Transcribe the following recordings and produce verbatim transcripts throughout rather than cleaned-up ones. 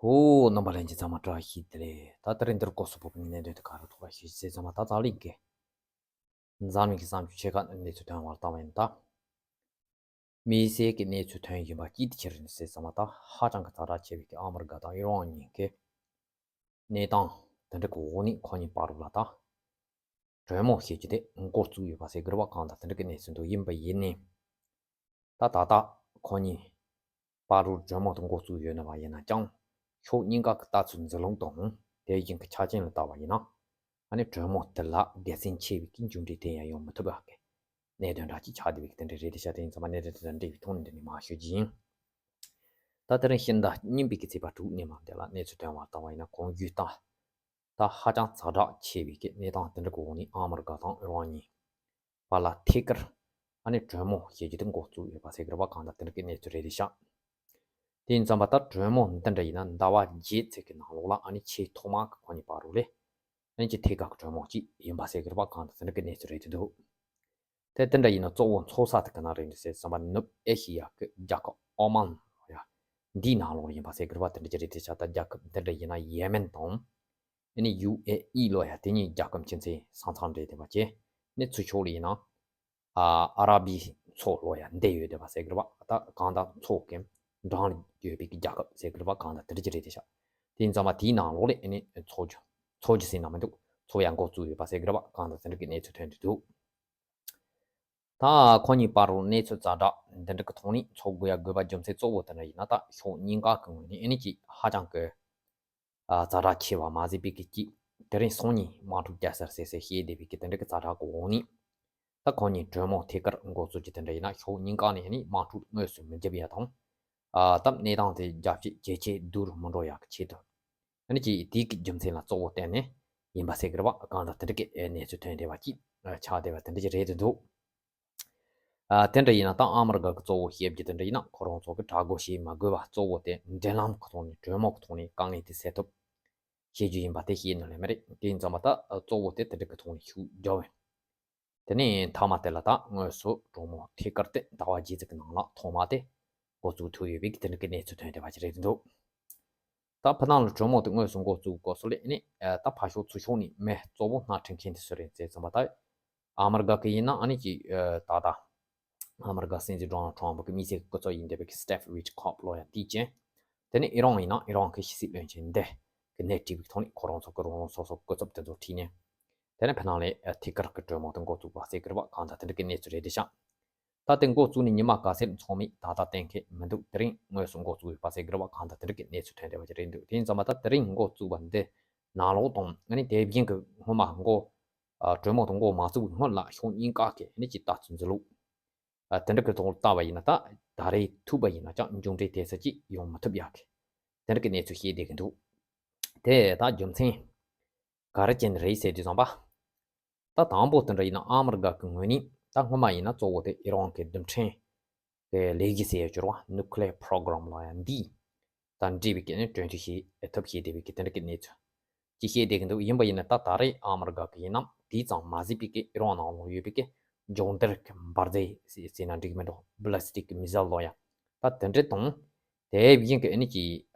ཧོ། རྣམ་པ་ལྷན་རྒྱས་ཚང་མ་བཀྲ་ཤིས་བདེ་ལེགས། ད་དེ་རིང་འདིར་སྐོར་སོགས་པོ་གི་གནད་དོན་དེ་ག་རེ་ཐོག་ལ་ཞུ་ཟེར་ཚང་མ་ད་ཙག་ལིང་གི་འཛམ་གླིང་གི་བསམ་སྤྱོད་ཆེ་ཁག་གནས་ཚུལ་ཐོན་བར་བཏང་བ་ཡིན། ད་དམིགས་བསལ་གྱི་གནས་ཚུལ་ཐོན་བཞིན་པ་གཅིག་དེ་ཆི་རེད་ཟེར་ཚང་མ་ད་ཧ་ཅང་གི་ཛ་དྲག་ཆེ་བའི་གི་ཨ་མི་རི་ཀ་དང་ཨི་རན་གཉིས་ཀྱི་གནས་སྟངས་དེ་འདྲ་གི་འོག་ནས་ཁོ་གཉིས་བར་དུ་ལ་ད་གྲོས་མོལ་བྱེད་རྒྱུ་དེ་འགོ་བཙུགས་ཡོད་པ་ཟེར་གི་རེད་པ། གང་ལྟར་དེ་འདྲ་གི་གནས་ཚུལ་འདུག་ཡིན་པ་ཡིན་ནའི། ད་ད་ལྟ་ཁོ་གཉིས་བར་དུ་གྲོས་མོལ་དུ་འགོ་བཙུགས་ཡོད་ན་བ་ཡིན་ན་ཀྱང་ཕྱོགས་གཉིས་ཀ་གི་ལྟ་ཚུལ་འཛིན་ལུགས་དང་དེ་བཞིན་གྱི་ཆ་རྐྱེན་ལ་ལྟ་བ་ཡིན་ན་ཨ་ནི་གྲོས་མོལ་དེ་ལ་དགེ་མཚན་ཆེ་བའི་གི་མཇུག་འབྲས་དེ་ཡང་ཡོང་མི་ཐུབ་པ་གི་གནད་དོན་འདྲ་ཅིག་ཆགས་བསྡད་པའི་གི་དེ་འདྲ་རེད་དེ་ཤ་དེ་ཡིན་ཚང་མ་གནད་དོན་དེ་དང་འབྲེལ་བའི་ཐོག་ནས་འདི་ནས་མར་ཞུ་རྒྱུ་ཡིན། ད་དེ་རིང་ཕྱི་ཟླ་གཉིས་པའི་གི་ཚེས་པ་དྲུག་ནས་མར་དེ་ལ་གནས་ཚུལ་ཐོན་བར་བཏང་བ་ཡིན་ན་གོང་བརྗོད་ལྟར། ད་ཧ་ཅང་ཛ་དྲག་ཆེ་བའི་གི་གནས་སྟངས་དེ་འདྲ་གི་འོག་ནས་ཨ་མི་རི་ཀ་དང་ཨི་རན་གཉིས་བར་ལ་ཐད་ཀར་ཨ་ནི་གྲོས་མོལ་བྱེད་རྒྱུ་དེ་འགོ་བཙུགས་ཡོད་པ་ཟེར་གི་རེད་པ། གང་ལྟར་དེ་འདྲ་གི་གནས་ཚུལ་རེད་དེ་ཤག་དེ་ཡིན་ཙམ་པ་ད་གྲོས་མོལ་འདི་འདྲ་ཡིན་ན་ཟླ་བ་བརྒྱད་ཙམ་གི་ནང་ལོགས་ལ་ཨ་ནི་ཆེས་ཐོག་མ་གི་ཁོ་གཉིས་བར་དུ་ལས་ཨ་ནི་ཅིག་ཐད་ཀར་གྱི་གྲོས་མོལ་ཅིག་ཡིན་པ་ཟེར་གི་རེད་པ། གང་ལྟར་དེ་འདྲ་གི་གནས་ཚུལ་རེད་དེ་འདུག་དེ་དེ་འདྲ་ཡིན་ན་གཙོ་བོ་འཚོགས་ས་དེ་ག་ན་རེད་འདུག་ཟེར་ཙམ་པ་ནུབ་ཨེ་ཤི་ཡ་གི་རྒྱལ་ཁབ་ཨོ་མན་ལོ་ཡ་འདིའི་ནང་ལོགས་ཡིན་པ་ཟེར་གི་རེད་པ། དེ་འདྲ་ཅིག་རེད་དེ་ཤག་ད་རྒྱལ་ཁབ་འདི་འདྲ་ཡིན་ན་ཡེ་མེན་དང་ཨ་ནི་ཡུ་ཨེ་ཨི་ལོ་ཡ་དེ་གཉིས་རྒྱལ་ཁབ་ཁྱིམ་མཚེས་ས་མཚམས་འབྲེལ་བསྡད་པ་བཅས་ནི་ཚུར་ཕྱོགས་ལ་ཡིན་ན། ཨ་ཨ་ར་བི་མཚོ་ལོ་ཡ་འདི་ཡོད་བསྡད་པ་ཟེར་གི་རེད་པ། ད་གང་ལྟར་མཚོ་གི་འགྲམ་ལ་ཡོད་པའི་གི་རྒྱལ་ཁབ་ཟེར་གི་རེད་པ། གང་ལྟར་དེ་འདྲ་ཅིག་རེད་དེ་ཤག་དེ་ཡིན་ཙམ་པ་དེའི་ནང་ལོགས་ལ་ཨ་ནི་མཚོ་རྒྱུ་མཚོ་རྒྱུ་ཟེར་ན་མི་འདུག་མཚོ་ཡ་འགོ་བཙུགས་ཡོད་པ་ཟེར་གི་རེད་པ། གང་ལྟར་དེ་འདྲ་གི་གནས་ཚུལ་ཐོན་དེ་འདུག་ད་ཁོ་གཉིས་བར་དུ་གནས་ཚུལ་ཛ་དྲག་འདི་འདྲ་གི་ཐོག་ནས་ཚོགས་དགོས་ཡ་དགོས་པ་རྒྱུ་མཚན་གཙོ་བོ་དེ་འདྲ་ཡིན་ན་ད་ཕྱོགས་གཉིས་ཀ་གི་ངོས་ནས་ཨ་ནི་ཅིག་ཧ་ཅང་གི་ཨ་ཛ་དྲག་ཆེ་བ་མ་ཟད་པའི་གི་ཅིག་དེ་རིང་སང་ཉིན་དམག་འཁྲུག་རྒྱག་སར་ཟེར་ཟེར་བཤད་བསྡད་པའི་གི་དེ་འདྲ་གི་ཛ་དྲག་གི་འོག་ནས། ད་ཁོ་གཉིས་གྲོས་མོལ་ཐད་ཀར་འགོ་བཙུགས་ཀྱི་དེ་འདྲ་ཡིན་ན་ཕྱོགས་གཉིས་ཀ་ནས་ནི་དམག་འཁྲུག་དངོས་སུ་མི་བརྒྱབ་ཡ་དང་། ཨ་ད་གནས་སྟངས་དེ་རྒྱ་བསྐྱེད་ཇེ་ཆེ་བསྡུར་མི་འགྲོ་ཡག་གི་ཆེད་དུ། ཨ་ནི་ཅིག་དེའི་གི་རྒྱུ་མཚན་ལ་གཙོ་བོ་བརྟེན་ནས་ཡིན་པ་ཟེར་གི་རེད་པ། གང་ལྟར་དེ་འདྲ་གི་གནས་ཚུལ་ཐོན་བསྡད་པ་ཅིག་ཆགས་བསྡད་པ་དེ་འདྲ་ཅིག་རེད་དེ་འདུག་ཨ་དེ་འདྲ་ཡིན་ན་ད་ཨ་མི་རི་ཀ་གི་གཙོ་བོ་བཤད་རྒྱུ་དེ་འདྲ་ཡིན་ན་ཁོ་རང་ཚོ་གི་དྲག་རྒོལ་བྱེད་མ་དགོས་པ་གཙོ་བོ་དེ་འབྲེལ་ལམ་གི་ཐོག་ནས་གྲོས་མོལ་གི་ཐོག་ནས་དཀའ་ངལ་དེ་སེལ་ཐུབ་བྱེད་རྒྱུ་ཡིན་པ་དེ་ཤེས་ནི་ལས་མེད་རེད། དེ་ཡིན་ཙང་མ་ད་གཙོ་བོ་དེ་དེ་འདྲ་གི་ཐོག་ནས་ཤུགས་རྒྱག་བས། དེ་ནས་མཐའ་མ་དེ་ལ་ད་དངོས་སུ་གྲོས་མོལ་ཐད་ཀར་དེ་ཟླ་བ་རྗེས་ཙམ་གི་ནང་ལ་ཐོག་མ་དེ་འགོ་བཙུགས་ཐུབ་ཡོད་པའི་དེ་འདྲ་གི་གནས་ཚུལ་ཐོན་བསྡད་པ་ཞིག་རེད་འདུག་ད་ཕ་ནང་ལ་གྲོས་མོལ་དེ་དངོས་སུ་འགོ་བཙུགས་སྐབས་སུ་ལས་ནི་ད་ཕར་ཕྱོགས་ཚུར་ཕྱོགས་ནས་མི་གཙོ་བོ་སྣ་ཁྲིད་མཁན་དེ་སུ་རེད་ཟེར་ཙམ་པ་ད་ཨ་མི་རི་ཀ་གི་ཡིན་ན་ཨ་ནི་ཅིག་ད་ལྟ་ཨ་མི་རི་ཀ་སྲིད་འཛིན་ཌོ་ནལ་ཊམ་གི་དམིགས་བསལ་གྱི་སྐུ་ཚབ་ཡིན་བསྡད་པའི་གི་སི་ཊིབ་ཝིཊ་ཁོབ་ལོ་ཡ་དེ་བྱས། དེ་ནས་ཨི་རན་ཡིན་ན་ཨི་རན་གྱི་ཕྱི་སྲིད་བློན་ཆེན་འདི་གི་སྣེ་ཁྲིད་པའི་ཐོག་ནས་ཁོ་རང་ཚོ་གི་རང་རང་སོ་སོ་སྐུ་ཚབ་དེ་ཚོ་ཁྲིད་ནས། དེ་ནས་ཕ་ནང་ལས་ཐད་ཀར་གྱི་གྲོས་མོལ་དེ་འགོ་བཙུགས་པ་ཟེར་གི་རེད་པ། གང་ལྟར་དེ་འདྲ་གི་གནས་ཚུལ་རེད་དེ་ཤག་ད་དེ་འགོ་བཙུགས་ནས་ཉི་མ་ག་ཚད་ཚང་མེད་ད་ལྟ་གཏན་འཁེལ་མི་འདུག་དེ་རིང་དངོས་སུ་འགོ་བཙུགས་ཡོད་པ་ཟེར་གི་རེད་པ། གང་ལྟར་དེ་འདྲ་གི་གནས་ཚུལ་ཐོན་བསྡད་པ་ཞིག་རེད་འདུག་དེ་ཡིན་ཙང་མ་ད་དེ་རིང་འགོ་བཙུགས་པ་འདི་ནང་ལོགས་དང་ཨ་ནི་དེ་བཞིན་གྱི་སྔོན་མ་འགོ་གྲོས་མོལ་དེ་འགོ་མ་བཙུགས་སྔོན་ལ་ཕྱོགས་གཉིས་ཀ་གི་ཨ་ནི་ཅིག་ལྟ་ཚུལ་འཛིན་ལུགས། ཨ་དེ་འདྲ་གི་ཐོག་ལ་བལྟ་བ་ཡིན་ན་ད་ད་རེས་ཐུག་པ་ཡིན་ན་ཀྱང་མཇུག་འབྲས་དེ་ཚོ་ཅིག་ཡོང་མི་ཐུབ་ཡག་གི་དེ་འདྲ་གི་གནས་ཚུལ་བཤད་བསྡད་ཀྱི་འདུག་དེ་ད་རྒྱུ་མཚན་ག་རེ་ཅན་རེད་ཟེར་དུས་ཙམ་པ། ད་དང་པོ་དེ་འདྲ་ཡིན་ན་ཨ་མི་རི་ཀ་གི་ངོས་ནས་ད་སྔོན་མ་ཡིན་ན་གཙོ་བོ་དེ་ཨི་རན་གི་རྡུལ་ཕྲན་གི་ལས་གཞི་ཟེར་ཡ་སྦྱོར་བ་ནུ་ཁི་ལེ་ཡར་པོ་རོ་གྷ་རམ་ལ་ཡང་འདི་དང་འབྲེལ་བའི་གི་ནི་གྲོས་མཐུན་ཞིག་ཐུབ་བྱས་བསྡད་པའི་གི་དེ་འདྲ་གི་གནས་ཚུལ། ཅིག་བཤད་བསྡད་ཀྱི་འདུག་ཡིན་པ་ཡིན་ན་ད་ད་རེས་ཨ་མི་རི་ཀ་གི་ཡིན་ནམ་དེ་ཙམ་མ་ཟད་པའི་གི་ཨི་རན་ནང་ལོགས་ཡོད་པའི་གི་སྦྱོང་བརྡར་གི་འབར་རྫས་ཟེར་ན་འགྲིག་གི་མི་འགྲོ་བྷ་ལི་སི་ཊིག་གི་མི་སེལ་ལོ་ཡ། ད་དེ་འདྲ་དང་། དེ་བཞིན་གི་ཨ་ནི་ཅིག་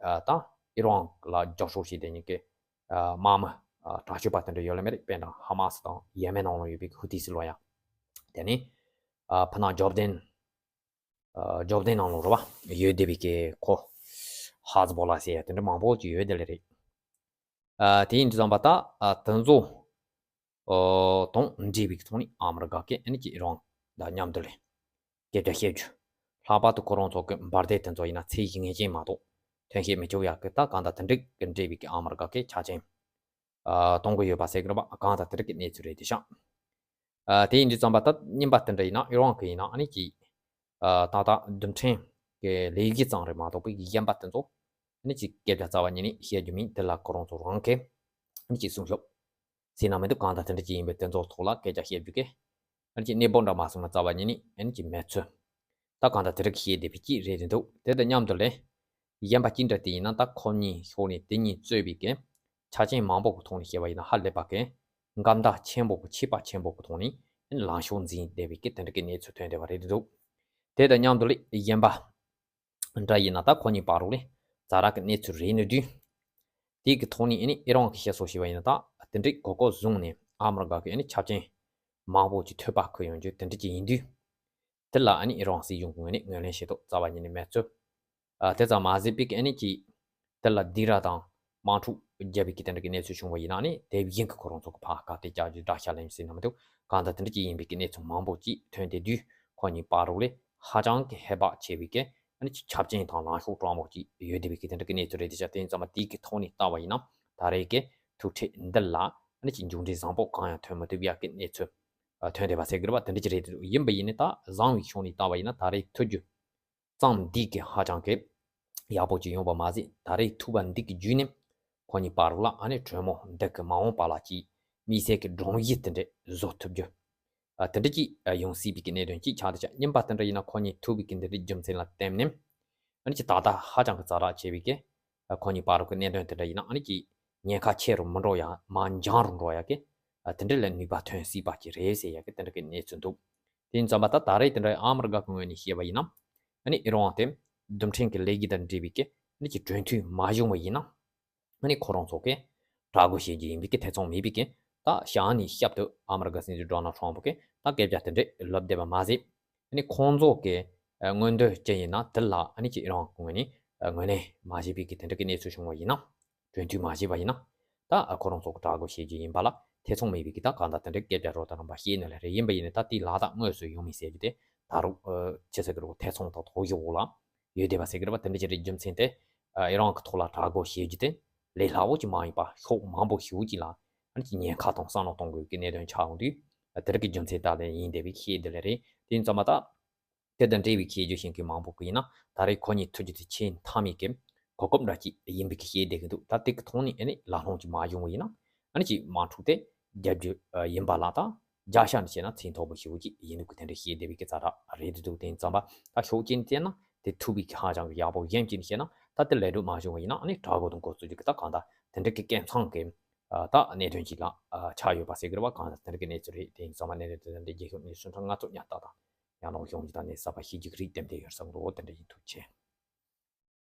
ད་ཨི་རན་ལ་རྒྱབ་སྐྱོར་བྱས་བསྡད་མཁན་གི་དམག་མི་དྲག་ཤོས་པ་དེ་འདྲ་ཡོད་ལ་མེད་རེད། དཔེར་ན་ཧ་མ་སི་དང་ཡེ་མེན་ནང་ལོགས་ཡོད་པའི་གི་ཧུ་ཐི་སི་ལོ་ཡ། དེ་ནི་ཕ་ནང་ཇོར་ཌན། ཨ་ཇོར་ཌན་ནང་ལོགས་རེད་པ། ཡོད་བསྡད་པའི་གི་ཁོ་ཧ་ཛི་བོ་ལ་ཟེར་ཡ་དེ་འདྲ་མང་པོ་ཅིག་ཡོད་བསྡད་ལེ་རེད། ཨ་དེ་ཡིན་དུས་ཙམ་པ་ད་ཨ་དེ་ཚོ་ཨོ་དང་འབྲེལ་བའི་ཐོག་ནས་ཨ་མི་རི་ཀ་གི་ཨ་ནི་ཅིག་ཨི་རན་དང་མཉམ་དུ་ལས་སྐད་ཆ་བཤད་རྒྱུ། ལྷག་པར་དུ་ཁོ་རང་ཚོ་གི་འབར་མདེལ་དེ་ཚོ་ཡིན་ན་ཚད་གཞི་ངེས་ཅན་མ་གཏོགས་ཐོན་སྐྱེད་མི་ཆོག་ཡག་གི་ད་གང་ལྟར་དེ་འདྲ་གི་འབྲེལ་བའི་གི་ཨ་མི་རི་ཀ་གི་ཆ་རྐྱེན། ཨ་གཏོང་གི་ཡོད་པ་ཟེར་གི་རེད་པ། གང་ལྟར་དེ་འདྲ་གི་གནས་ཚུལ་རེད་དེ་ཤག་ཨ་དེ་ཡིན་དུས་ཙམ་པ་ད་རྙིང་པ་དེ་འདྲ་ཡིན་ན་ཨི་རན་གི་ཡིན་ན་ཨ་ནི་ཅིག་ཨ་ད་ལྟ་རྡུལ་ཕྲན་གི་ལས་གཞི་ཙམ་རེད་མ་གཏོགས་པའི་གཞན་པ་དེ་ཚོ་ཨ་ནི་ཅིག་སྐད་ཆ་རྩ་བ་ཉིད་ནས་བཤད་རྒྱུ་མིན། དེ་ལ་ཁོ་རང་ཚོ་རང་གི་ཨ་ནི་ཅིག་སྲུང་སྐྱོབ་ཟེར་ན་མི་འདུག་གང་ལྟར་དེ་འདྲ་ཅིག་ཡིན་པའི་དེ་ཚོ་ཐོག་ལ་སྐད་ཆ་བཤད་རྒྱུ་གི་ཨ་ནི་ཅིག་གནས་བབ་འདྲ་མ་སོང་ན་རྩ་བ་ཉིད་ནས་ཨ་ནི་ཅིག་མེད་ཚུལ། ད་གང་ལྟར་དེ་རིགས་བཤད་བསྡད་པའི་ཅིག་རེད་དེ་འདུག་དེ་དང་མཉམ་དུ་ལས། གཞན་པ་ཅི་འདྲ་དེ་ཡིན་ན་ད་ཁོ་གཉིས་ཕྱོགས་ནས་དེ་གཉིས་གཙོས་པའི་གི་ཆ་རྐྱེན་མང་པོ་གི་ཐོག་ནས་བཤད་པ་ཡིན་ན་ཧ་ལས་པ་གི་འགལ་ཟླ་ཆེན་པོ་གི་ཆད་པ་ཆེན་པོ་གི་ཐོག་ནས་ལངས་ཕྱོགས་འཛིན་བསྡད་པའི་གི་དེ་འདྲ་གི་གནས་ཚུལ་ཐོན་བསྡད་པ་རེད་འདུག་དེ་དང་མཉམ་དུ་ལས་གཞན་པ་འདྲ་ཡིན་ན་ད་ཁོ་གཉིས་བར་དུ་ལས་ ད་རག་གི་གནས་ཚུལ་རེད་ནོ་དུས། དེ་གི་ཐོག་ནས་ཨ་ནི་ཨི་རན་གི་བཤད་སྲོལ་བྱས་པ་ཡིན་ན་ད་དེ་འདྲའི་གོ་སྐབས་བཟུང་ནས་ཨ་མི་རི་ཀ་གི་ཨ་ནི་ཆབ་ཆེན་མང་པོ་ཅིག་ཐོད་པ་འཁུར་ཡོང་རྒྱུ་དེ་འདྲ་ཅིག་ཡིན་དུས། དེ་ལ་ཨ་ནི་ཨི་རན་སྲིད་གཞུང་གི་ངོས་ནས་ངོས་ལེན་བྱེད་དོ་རྩ་བ་ཉིད་ནས་མེད་ཚུལ། ཨ་དེ་ཙམ་མ་ཟད་པའི་ཨ་ནི་ཅིག་དེ་ལ་སྡིགས་ར་དང་དམག་འཁྲུག་བརྒྱབ་པའི་གི་དེ་འདྲ་གི་གནས་ཚུལ་བྱུང་བ་ཡིན་ན་ཨ་ནི་དེ་བཞིན་གི་ཁོ་རང་ཚོ་གི་ཕར་ག་དེ་བཅར་རྒྱུ་དགྲ་ཤ་ལེན་ཟེར་ན་མི་འདུག་གང་ལྟར་དེ་འདྲ་ཅིག་ཡིན་པའི་གི་གནས་ཚུལ་མང་པོ་ཅིག་ཐོན་བསྡད་དུས་ཁོ་གཉིས་བར་རོགས་ལས་ཧ་ཅང་གི་ཧེ་བག་ཆེ་བའི་གི་ཨ་ནི་ཅིག་ཆབ་ཆེན་དང་ལངས་ཕྱོགས་དྲང་པོ་ཅིག་ཡོད་བསྡད་པའི་གི་དེ་འདྲ་གི་གནས་ཚུལ་རེད། དེ་ཆ་དེ་ཙམ་མ་དེའི་གི་ཐོག་ནས་ལྟ་བ་ཡིན་ན་ད་རེས་གི་ཐུག་འཕྲད་འདི་ལ་ཨ་ནི་ཅིག་མཇུག་འབྲས་བཟང་པོ་གང་ཡང་ཐོན་མི་ཐུབ་ཡག་གི་གནས་ཚུལ་ཨ་ཐོན་བསྡད་པ་ཟེར་གི་རེད་པ། དེ་འདྲ་ཅིག་རེད་འདུག་ཡིན་པ་ཡིན་ནི་ད་བཟང་བའི་ཕྱོགས་ནས་ལྟ་བ་ཡིན་ན་ད་རེས་ཐུག་རྒྱུ་ཙམ་འདི་གི་ཧ་ཅང་གི་ཡག་པོ་ཅིག་ཡོང་བ་མ་ཟད་ད་རེས་ཐུག་པ་འདི་གི་བརྒྱུད་ནས་ཁོ་གཉིས་བར་ལ་ཨ་ནི་གྲོས་མོལ་འདི་གི་མ་འོངས་པ་ལ་ཅིག་དམིགས་བསལ་གི་སྒྲོམ་གཞི་དེ་འདྲ་བཟོ་ཐུབ་རྒྱུ། ཨ་དེ་འདྲ་ཅིག་ཨ་ཡོང་སྲིད་པའི་གི་གནད་དོན་ཅིག་ཆགས་བསྡད་ཤག་ཡིན་པ་དེ་འདྲ་ཡིན་ན་ཁོ་གཉིས་ཐུག་པའི་གི་འདི་འདྲའི་རྒྱུ་མཚན་ལ་བརྟེན་ནས་ཨ་ནི་ཅིག་ད་ལྟ་ཧ་ཅང་གི་ཛ་དྲག་ཆེ་བའི་གི་ཨ་ཁོ་གཉིས་བར་གི་གནད་དོན་དེ་འདྲ་ཡིན་ན་ཨ་ནི་ཅིག་ཉེན་ཁ་ཆེ་རུ་མི་འགྲོ་ཡ་མར་འགྱངས་རུ་འགྲོ་ཡ་གི་ཨ་དེ་འདྲ་ལ་ནུས་པ་ཐོན་སྲིད་པ་ཅིག་རེད་ཟེར་ཡ་གི་དེ་འདྲ་གི་གནས་ཚུལ་འདུག་དེ་ཡིན་ཙམ་པ་ད་ད་རེས་དེ་འདྲ་ཨ་མི་རི་ཀ་གི་ངོས་ནས་བཤད་པ་ཡིན་ན་ཨ་ནི་ཨི་རན་དེ་རྡུལ་ཕྲན་གི་ལས་འགུལ་དང་འབྲེལ་བའི་གི་ཨ་ནི་ཅིག་གྲོས་མཐུན་མ་བྱུང་བ་ཡིན་ན། ཨ་ནི་ཁོ་རང་ཚོ་གིས་དྲག་རྒོལ་བྱེད་རྒྱུ་ཡིན་པའི་གི་ཐེ་ཚོམ་མེད་པའི་གི་ད་ཞག་ནས་ཞབས་ཏུ་ཨ་མི་རི་ཀ་སྲིད་འཛིན་ཌོ་ནལ་ཊམ་ཕུ་གིས་ད་སྐད་ཆ་དེ་འདྲས་ལབ་བསྡད་པ་མ་ཟད། ཨ་ནི་ཁོང་ཚོ་གི་མངོན་འདོད་ཅི་ཡིན་ན་དེ་ལ་ཨ་ནི་ཅིག་ཨི་རན་གི་ངོས་ནས་ངོས་ལེན་མ་བྱས་པའི་གི་དེ་འདྲ་གི་གནས་ཚུལ་བྱུང་བ་ཡིན་ན། གྲོས་མཐུན་མ་བྱས་པ་ཡིན་ན། ད་ཁོ་རང་ཚོ་གི་དྲག་རྒོལ་བྱེད་རྒྱུ་ཡིན་པ་ལ་ཐེ་ཚོམ་མེད་པའི་གི་ད་གང་ལྟར་དེ་འདྲའི་སྐད་ཆ་རོ་ད་རང་པ་བཤད་ནས་ལ་རེད། ཡིན་པ་ཡིན་ནས་ད་དེའི་ལ་དྭགས་དངོས་སུ་ཡོང་མིན་ཟེར་རྒྱུ་དེ་ད་རུང་ཅི་ཟེར་གི་རོ་ཐེ་ཚོམ་དང་དོགས་གཞི་འོག་ལ་ཡོད་བསྡད་པ་ཟེར་གི་རེད་པ། དེ་འདྲ་ཅིག་རེད། རྒྱུ་མཚན་དེ་ཨི་རན་གི་ཐོག་ལ་དྲག་རྒོལ་བྱེད་རྒྱུ་དེ་ལས་སླ་བོ་ཅིག་མ་ཡིན་པ་ཕྱོགས་མང་པོ་ཞེ་པོ་ཅིག་ལ་ཨ་ནི་ཅིག་ཉེན་ཁ་དང་བསམ་བློ་གཏོང་དགོས་ཀྱི་གནད་དོན་ཆགས་ཡོང་དུས་དེ་རིགས་ཀྱི་རྒྱུ་མཚན་ད་ལན་ཡིན་བསྡད་པའི་ཤེས་བསྡད་ལེ་རེད། དེ་ཡིན་ཙམ་པ་ད་དེ་དང་འབྲེལ་བའི་ཤེས་རྒྱུ་ཤེས་མཁན་མང་པོ་གི་ཡིན་ན་ད་རེས་ཁོ་གཉིས་ཐུག་རྒྱུ་དེ་ཆེས་མཐའ་མའི་གི་གོ་སྐབས་འདྲ་ཅིག་ཡིན་པའི་གི་ཤེས་བསྡད་ཀྱི་འདུག་ད་དེ་གི་ཐོག་ནས་ཨ་ནི་ལ་ལྷོང་ཅིག་མ་བྱུང་བ་ཡིན་ན་ཨ་ནི་ཅིག་དམག་འཁྲུག་དེ་རྒྱབ་རྒྱུ་ཡིན་པ་ལ་ད་རྒྱལ་ཤ་འདི་བྱས་ན་ཚིག་མཐོ་པོ་ཞེ་པོ་ཅིག་ཡིན་འདུག་གི་དེ་འདྲ་ཤེས་བསྡད་པའི་གི་ཛ་དྲག་རེད་འདུག་དེ་ཡིན་ཙམ་པ་ད་ཕྱོགས་གཅིག་ནས་བལྟས་ན་དེ་ཐུག་པའི་གི་ཧ་ཅང་གི་ཡག་པོ། གཞན་གཅིག་ནས་བཤད་ན་ད་དེ་ལས་སྒྲུབ་མ་བྱུང་བ་ཡིན་ན་ཨ་ནི་དྲག་རྒོལ་དང་འགོ་བཙུགས་རྒྱུ་གི་ད་གང་ལྟར་དེ་འདྲ་གི་སྐད་མཚང་གི་ད་གནད་དོན་ཅིག་ལ་ཆགས་ཡོད་པ་ཟེར་གི་རེད་པ། གང་ལྟར་དེ་འདྲ་གི་གནས་ཚུལ་རེད། དེ་ཡིན་ཙམ་པ་གནད་དོན་དེ་འདྲ་རྒྱལ་ཁབ་གཉིས་སུ་འཕྲང་ལྔ་ཚོ་ཉར་ལྟ་དང་ཡང་ན་གཞུང་གི་ད་ནས་གསར་པ་ཤེས་རྒྱུ་གི་རིགས་ཏན་ཏན་ཡོད་བསམ་གི་འདུག་དེ་འདྲ་ཡིན། ཐུགས་རྗེ་ཆེ།